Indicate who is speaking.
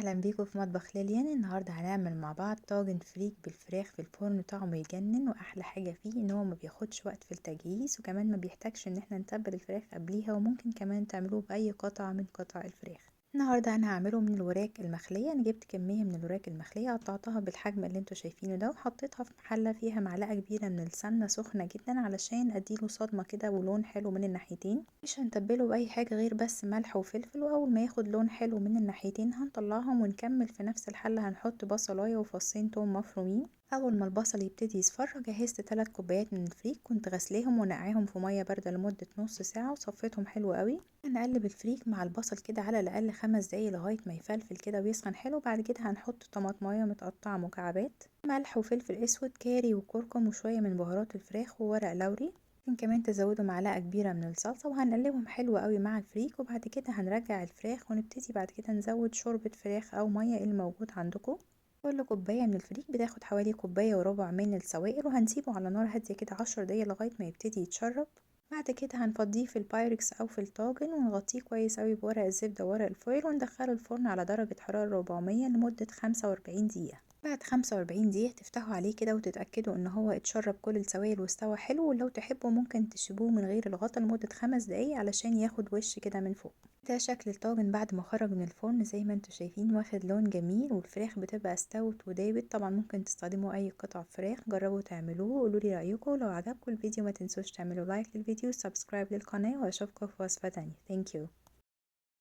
Speaker 1: اهلا بيكم في مطبخ ليليان. النهارده هنعمل مع بعض طاجن فريك بالفراخ في الفرن، طعمه يجنن، واحلى حاجة فيه ان هو ما بياخدش وقت في التجهيز، وكمان ما بيحتاجش ان احنا نتبل الفراخ قبليها، وممكن كمان تعملوه باي قطعه من قطع الفراخ. النهارده انا هعمله من الوراك المخليه. انا جبت كمية من الوراك المخليه، قطعتها بالحجم اللي انتوا شايفينه ده، وحطيتها في حله فيها معلقه كبيرة من السمنة سخنة جدا علشان اديله صدمة كده ولون حلو من الناحيتين. مش هنتبله باي حاجة غير بس ملح وفلفل، واول ما ياخد لون حلو من الناحيتين هنطلعهم ونكمل في نفس الحلة. هنحط بصلايه وفصين توم مفرومين. اول ما البصل يبتدي يصفر جهزت 3 كوبايات من الفريك، كنت غسلاهم ونقعاهم في مية باردة لمدة نص ساعة وصفيتهم حلو قوي. هنقلب الفريك مع البصل كده على الاقل 5 دقايق لغاية ما يفلفل كده ويسخن حلو. بعد كده هنحط طماطمايه متقطعه مكعبات، ملح وفلفل اسود، كاري وكركم، وشوية من بهارات الفراخ وورق لوري. ممكن كمان تزودوا معلقه كبيرة من الصلصه، وهنقلبهم حلو قوي مع الفريك. وبعد كده هنرجع الفراخ ونبتدي بعد كده نزود شوربة فراخ او مية اللي موجود عندكم. كل كوباية من الفريك بتاخد حوالي كوباية وربع من السوائل، وهنسيبه على نار هادية كده 10 دقايق لغاية ما يبتدي يتشرب. بعد كده هنفضيه في البايركس او في الطاجن ونغطيه كويس اوي بورق الزبدة وورق ال foil، وندخله الفرن على درجة حرارة 400 لمدة 45 دقيقة. بعد 45 دقيقة تفتحوا عليه كده وتتأكدوا ان هو اتشرب كل السوائل واستوى حلو، ولو تحبوا ممكن تسيبوه من غير الغطا لمدة 5 دقايق علشان ياخد وش كده من فوق. ده شكل الطاجن بعد ما خرج من الفرن، زي ما انتم شايفين واخد لون جميل، والفراخ بتبقى استوت ودابت. طبعا ممكن تستخدموا اي قطع فراخ. جربوا تعملوه وقولوا لي رايكم. لو عجبكم الفيديو ما تنسوش تعملوا like للفيديو و subscribe للقناة، واشوفكم في وصفة تانية. Thank you.